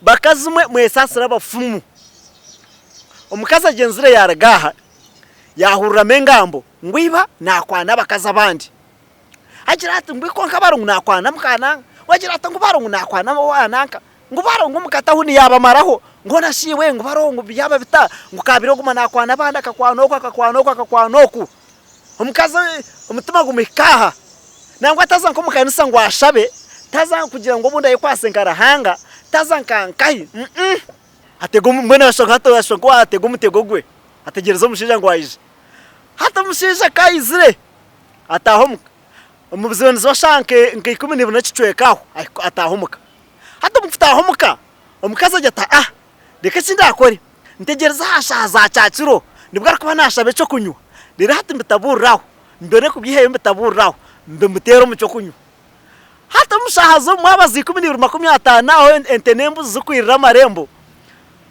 Bakazi mwe mwesaasire abafumu. Omukazi agyenzire yaaruga aha yaahuriramu engambo ngu iba naakwana abakazi abandi. Agira ati ngu kwonka baro ngu naakwana muka nanka, agira ati ngu baro ngu naakwana owa nanka, ngu baro ngu omu katawuni yaabamaraho, ngu hoona shi iwe ngu baro ngu byaba bita, ngu kaabaire oguma naakwana abandi akakwana oku akakwana oku akakwana oku. Omukazi omutima gumuhika aha, nangwa taza nk'omu kanisa ngu ashabe, taza kugira ngu obundi ayekwatse nka Ruhanga, taza nka nkahi, mm atega mbwenu ashusha nka hati ashusha nk'owaatega omutego gwe, ategyereza omushaija ngu aije. Hati omushaija ku aizire, ataaha omuka, omu buziba niziba shaaha nka 12 n'ekicweka aho, ataaha omuka. Hati omu kutaaha omuka, omukazi agira ati ah Reka eki ndaakore, ntegyereze aha shaaha za kyakiro, nibwo arikuba naashaba eky'okunywa, reero hati mbitabuurire aho, mbone kubyihayo mbitabuurire aho, mbimuteere omu ky'okunywa. Hati omu shaaha z'omu mwabazyo 12:50 aho ente n'embuzi zirikwirira amarembo,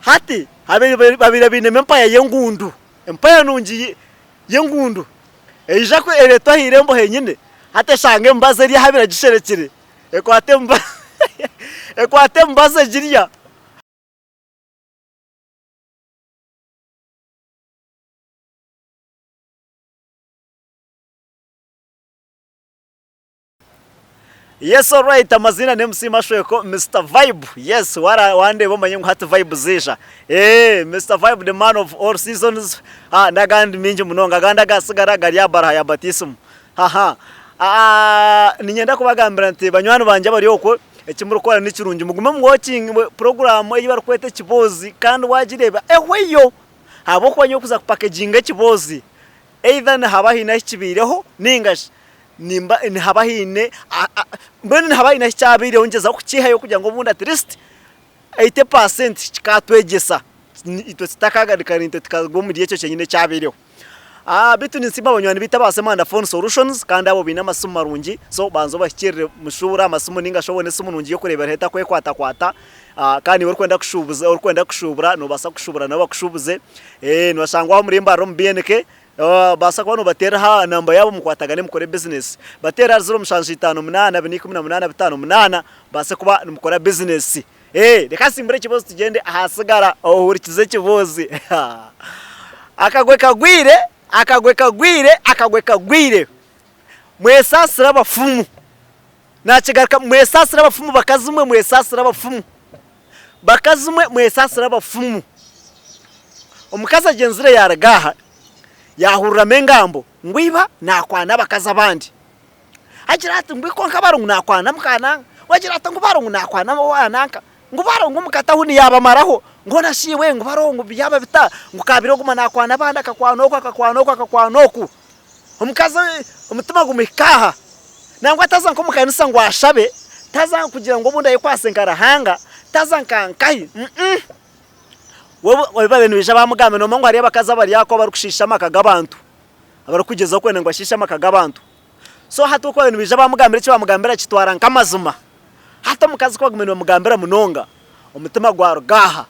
hati babaire bainemu empaya y'engundu, empaya nungi y'engundu, eija ereetwa aha irembo henyine, hati eshanga emibazi eri aho abaire agisherekire, ekwata emibazi egirya. Yes alright amaziina ni MC Mashweko Mister Vibe yes wara wandeeba omanye ngu hati vibe ziija eeh Mister Vibe the man of all seasons ah n'agandi mingi munonga agandi agasigara gari aha baraha ya batisimu haha aah niinyenda kubagambira nti banywani bangye abari okwo Eki murikukora ni kirungi mugume mu watching puroguraamu ei barikweta ekiboozi kandi waagireeba ehweyo ahabw'okuba nyowe kuza kupakeginga ekiboozi either nihaba haine ahu kibaireho nainga shi nimba nihaba haine mbwenu nihaba haine ahu kyabaireho ngyezaho kukiihayo kugira ngu obundi at least 80% kikaatwegyesa itwe tutakaagaruka naitwe tukagwa omuri ekyo kyenyine ekyabaireho. Beitu ninsiima banywani baitu aba Semanda Phone Solutions kandi abo baine amasimu marungi so banza obahikirire mushuubure amasimu ninga shi obone esimu nungi y'okureeberaho etakwekwatakwata kandi iwe orikwenda kushuubuza orikwenda kushuubura noobaasa kushuubura nabo bakushuubuze. Nibashangwa aho omuri Mbarara omu BNK obaasa kuba noobateerera aha namba yaabo mukwatagane mukore bizinesi. Bateere ahari 0758 418 58 mubaase kuba nimukora bizinesi. Reka nsimbure ekibuuzo tugyende aha tsigara ohurikize ekibuuzo. Akagwe kagwire, akagwe kagwire, akagwe kagwire. Mwesaasire abafumu. Naakigarukamu, mwesaasire abafumu bakazi mwe, mwesaasire abafumu. Bakazi mwe, mwesaasire abafumu. Omukazi agyenzire yaaruga aha, yaahuriramu engambo ngu iba naakwana abakazi abandi. Agira ati, Ngu kwonka baro ngu naakwana muka nanka. Agira ati, Ngu baro ngu naakwana owa nanka. Ngu baro ngu omu katawuni yaabamaraho. Ngu hoona shi iwe ngu baro ngu byaba bita, ngu kaabaire oguma naakwana abandi akakwana oku akakwana oku akakwana oku. Omukazi omutima gumuhika aha. Nangwa taza nk'omu kanisa ngu ashabe, taza kugira ngu obundi ayekwatse nka Ruhanga, taza nka nkahi, mm. We babaire nibaija baamugambira noomanya ngu hariyo abakazi abari aho abarikushiisha amaka g'abantu. Abarikugyezaho kwenda ngu bashiishe amaka g'abantu. So hati oku baabaire nibaija baamugambira eki baamugambira akitwara nk'amazima. Hati omukazi ku baagumire nibamugambira munonga, omutima gwaruga aha,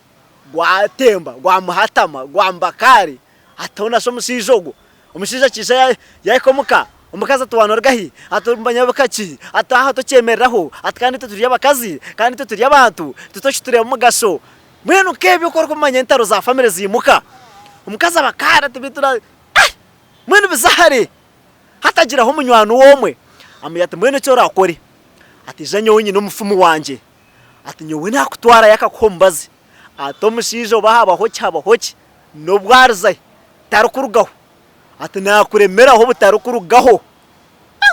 gwatemba, gwamuhatama, gwamuba kaari, hati hoona shi omushaija ogwo, omushaija akiija yaahika omuka, omukazi ati waaba nooruga hi? Ati manya buka ki? Ati aha tokyemereraho, ati kandi itwe turi abakazi, kandi itwe turi abantu, itwe tokitureeba omugasho. Mbwenu nk'ebyo ku orikumanya entaro za famire ziimuka, omukazi aba kaari ati beitu na. Mbwenu biza hare. Hatagiraho munywani we omwe amugira ati, Mbwenu eki oraakore, ati ija nyowe nyine omufumu wangye, ati nyowe naakutwarayo akakuha omubazi. Ati omushaija oba habaho ki habaho ki, n'obu arizayo tarikurugaho. Ati naakuremeraho butarikurugaho.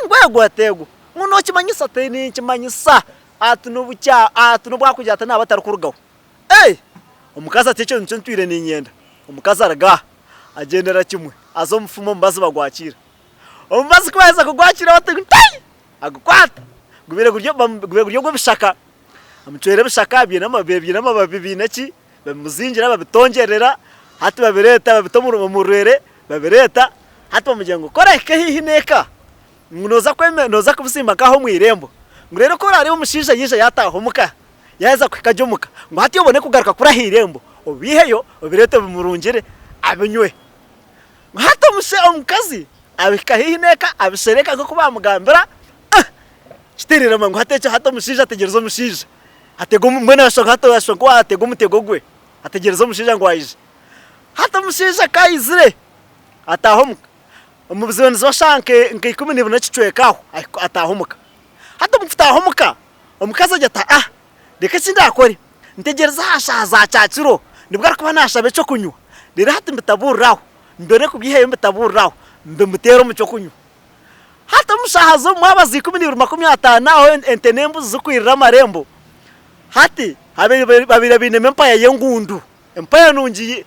Ngu eego ati eego. Ngu nookimanyisa? Ati ninkimanyisa. Ati n'obu kya ati n'obu akugira ati naaba atarikurugaho. Ee! Omukazi ati ekyo nikyo ntwire niinyenda. Omukazi aruga aha. Agyendera kimwe aza omu mufumu omubazi bagwakiira. Omubazi ku baaheza kugwakiira bati ntai! Agukwata. Gubaire guri gubaire guri ogw'ebishaka. Amucwera ebishaka biine amababi biine amababi biine ki, babimuzingira babitongyerera, hati babireeta babita omu rwere babireeta, hati bamugira ngu ku orahike haihi n'eka, ngu nooza kweme nooza kubisimba nk'aha omu irembo, ngu reero ku oraareebe omushaija yaija yaataaha omuka, Yaaheza kuhika gye omuka, ngu hati obone kugaruka kuri aha irembo, obiiheyo obireete obimurungire abinywe. Ngu hati omukazi abihika haihi n'eka abishereka nk'oku baamugambira, kiteererema ngu hati ekyo hati omushaija ategyereza omushaija. Atega omu, mbwenu ashusha nka ashusha nk'owaatega omutego gwe, ategyereza omushaija ngu aije. Hati omushaija ku aizire, ataaha omuka, omu buziba niziba shaaha nka 12 n'ekicweka aho, ataaha omuka. Hati omu kutaaha omuka, omukazi agira ati aa, reka eki ndaakore, ntegyereze aha shaaha za kyakiro, nibwo arikuba naashaba eky'okunywa, reero hati mbitabuurire aho, mbone kubyihayo mbitabuurire aho, mbimuteere omu ky'okunywa. Hati omu shaaha z'omu 12:50 aho ente n'embuzi zirikwirira amarembo, hati babaire bainemu empaya y'engundu, empaya nungi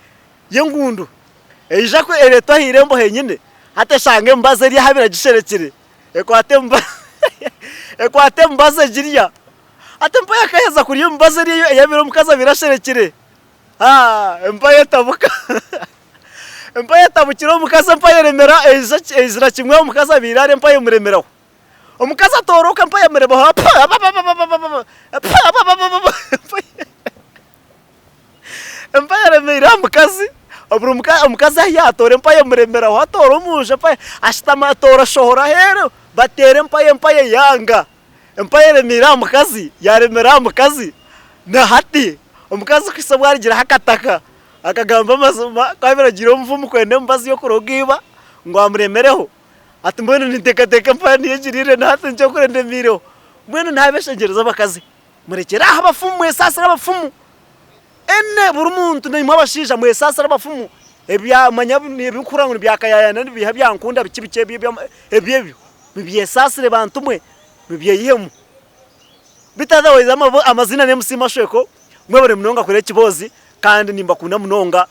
y'engundu eija ereetwa aha irembo henyine, hati eshanga emibazi eri aho eragisherekire, ekwata emibazi ekwata emibazi egirya. Hati empaya ku eheza kurya emibazi eri ei omukazi abaire asherekire, Empaya etabuka. Empaya etabukire omukazi empaya eremera eizira kimwe ahu omukazi abaire ari empaya emuremeraho. Omukazi atooroka empaya emurebaho empaya eremeire aha mukazi, omukazi ahu yaatoora empaya emuremeraho atoora omu nju empaya ashutama atoora ashohora aheeru bateera empaya empaya eyanga. Empaya eremeire aha mukazi yaaremera aha mukazi na hati omukazi kuhitsya obu arigiraho akataka akagamba amazima ku abaire agiire omuvumu kwenda emibazi y'okuroga iba ngu amuremereho ati mbwenu ninteekateeka empaya niyo egiriire na hati nikyo nkura ndemeireho. Mbwenu naabeshengyereza abakazi murekyere aho abafumu mwesaasire abafumu. Ene buri muntu naimwe abashaija mwesaasire abafumu ebya manya ebirikuhurira ngu nibyakayayana nibiiha byankunda biki biki ebyo ebyo mubyesaasire bantu mwe mubyeyihemu. Beitu otherwise amaziina n'emusiima Ashweko mwebare munonga kureba ekiboozi kandi nimbakunda munonga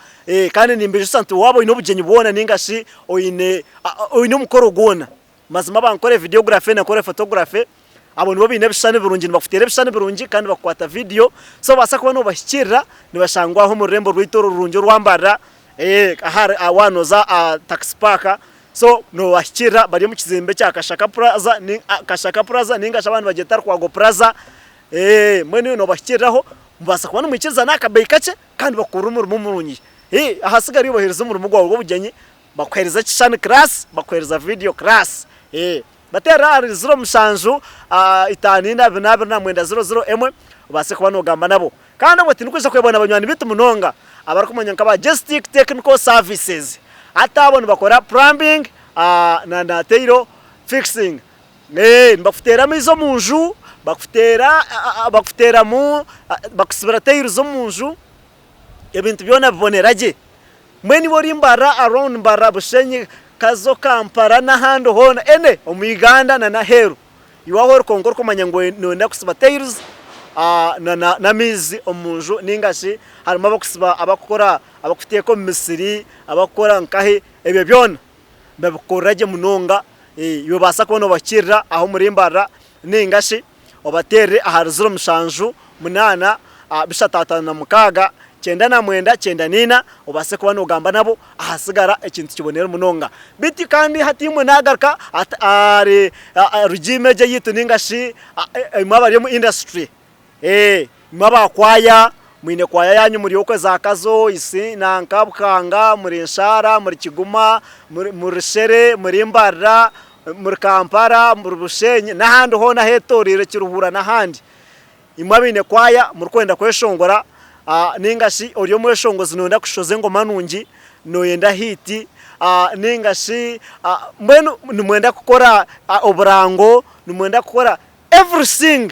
kandi nimbaijutsya nti waaba oine obugyenyi bwona ninga shi oine oine omukoro gwona mazima bankore videography na nkore photography Abo nibo baine ebishushani birungi, nibakuteera ebishushani birungi kandi bakukwata vidiyo. So obaasa kuba nobahikiirira, nibashangwa aho omu rurembo rwaitu oru rurungi orwa Mbarara, aha waaba nooza aha Taxi Park. So nobahikiirira bari omu kizimbe kya Kashaka Plaza, Kashaka Plaza ninga shi abandi nibagyeta Rukwago Plaza. Mbwenu nobahikiiriraho, mubaasa kuba nimwikirizana aha kabeeyi kakye kandi bakukorera omurimo murungi. Ahasigara iwe oheereza omurimo gwawe gw'obugyenyi, bakuheereza ekishushani class, bakuheereza vidiyo class. Bateerere ahari 07 5 4 29 00 emwe obaase kuba noogamba nabo. Kandi obwo tindikwaija kwebwa na banywani baitu munonga abarikumanywa nk'aba Jestic Technical Services. Hati abo nibakora plumbing na tailo fixing. Nibakuteera amaizi omu nju, bakuteera bakuteeramu bakusibira tails omu nju, ebintu byona bibonera gye. Mbwenu iwe ori Mbarara, around Mbarara, Bushenyi, Kazo, Kampala n'ahandi hoona any omu Uganda na n'aheeru, iwe ahu ori kwonka orikumanya ngu noyenda kusiba tiles n'amaizi omu nju ninga shi harimu abakusiba abakukora abakuteeka omu misiri, abakukora nkahi, ebyo byona nibabikorera gye munonga. Iwe obaasa kuba noobakirira aha omuri Mbarara ninga shi obateerere ahari 07 8 356 99 94 obaase kuba noogamba nabo ahasigara ekintu kibonere munonga. Beitu kandi hati imwe naagaruka ahari rigiimu egi eyaitu ninga shi imwe abari omu indasituri, imwe aba kwaya mwine kwaya yaanyu muri okwe za Kazo, nanka Bukanga, muri Nshaara, muri Kiguma, muri Shere, muri Mbarara, muri Kampala, muri Bushenyi n'ahandi hoona aheetoreire Kiruhura n'ahandi. Imwe abaine kwaya murikwenda kweshongora ninga shi ori omweshongozi nooyenda kushoza engoma nungi, nooyenda hiiti ninga shi mbwenu nimwenda kukora oburango, nimwenda kukora everything,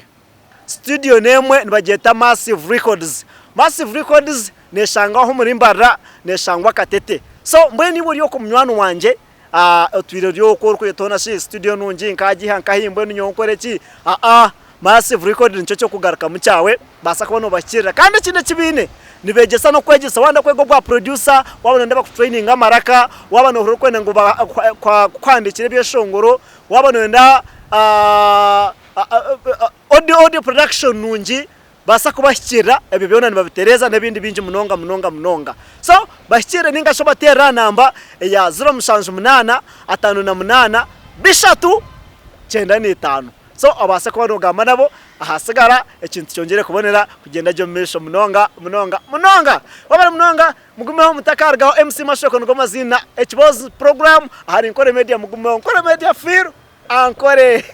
situdiyo n'emwe nibagyeta Massive Records. Massive Records neeshangwa aho omuri Mbarara, neeshangwa Katete. So mbwenu iwe ori okwo munywani wangye, Otwire ori okwo orikweta hoona shi studio nungi nkagiha nkahi mbwenu nyowe nkore ki? Aa Massive Record nikyo ky'okugarukamu kyawe baasa kuba noobahikirira. Kandi ekindi eki baine, nibeegyesa n'okwegyesa. Waaba nooyenda kwega obwa producer, waaba nooyenda bakutureyininge amaraka, waaba noohurira orikwenda ngu bakuhandiikire ebyeshongoro, waaba nooyenda audio production nungi, Baasa kubahikirira, ebyo byona nibabitereeza n'ebindi bingi munonga munonga munonga. So, bahikirire ninga shi obateerere aha namba eya 078 58 3 95. So, obaase kuba noogamba nabo ahasigara ekintu kyongyere kubonera kugyenda gye omu maisho munonga munonga munonga. Wabare munonga, mugumeho mutakarugaho. MC Mashoko nigo maziina, Ekiboozi Program ahari Nkore Media mugumeho. Nkore Media feel Ankore.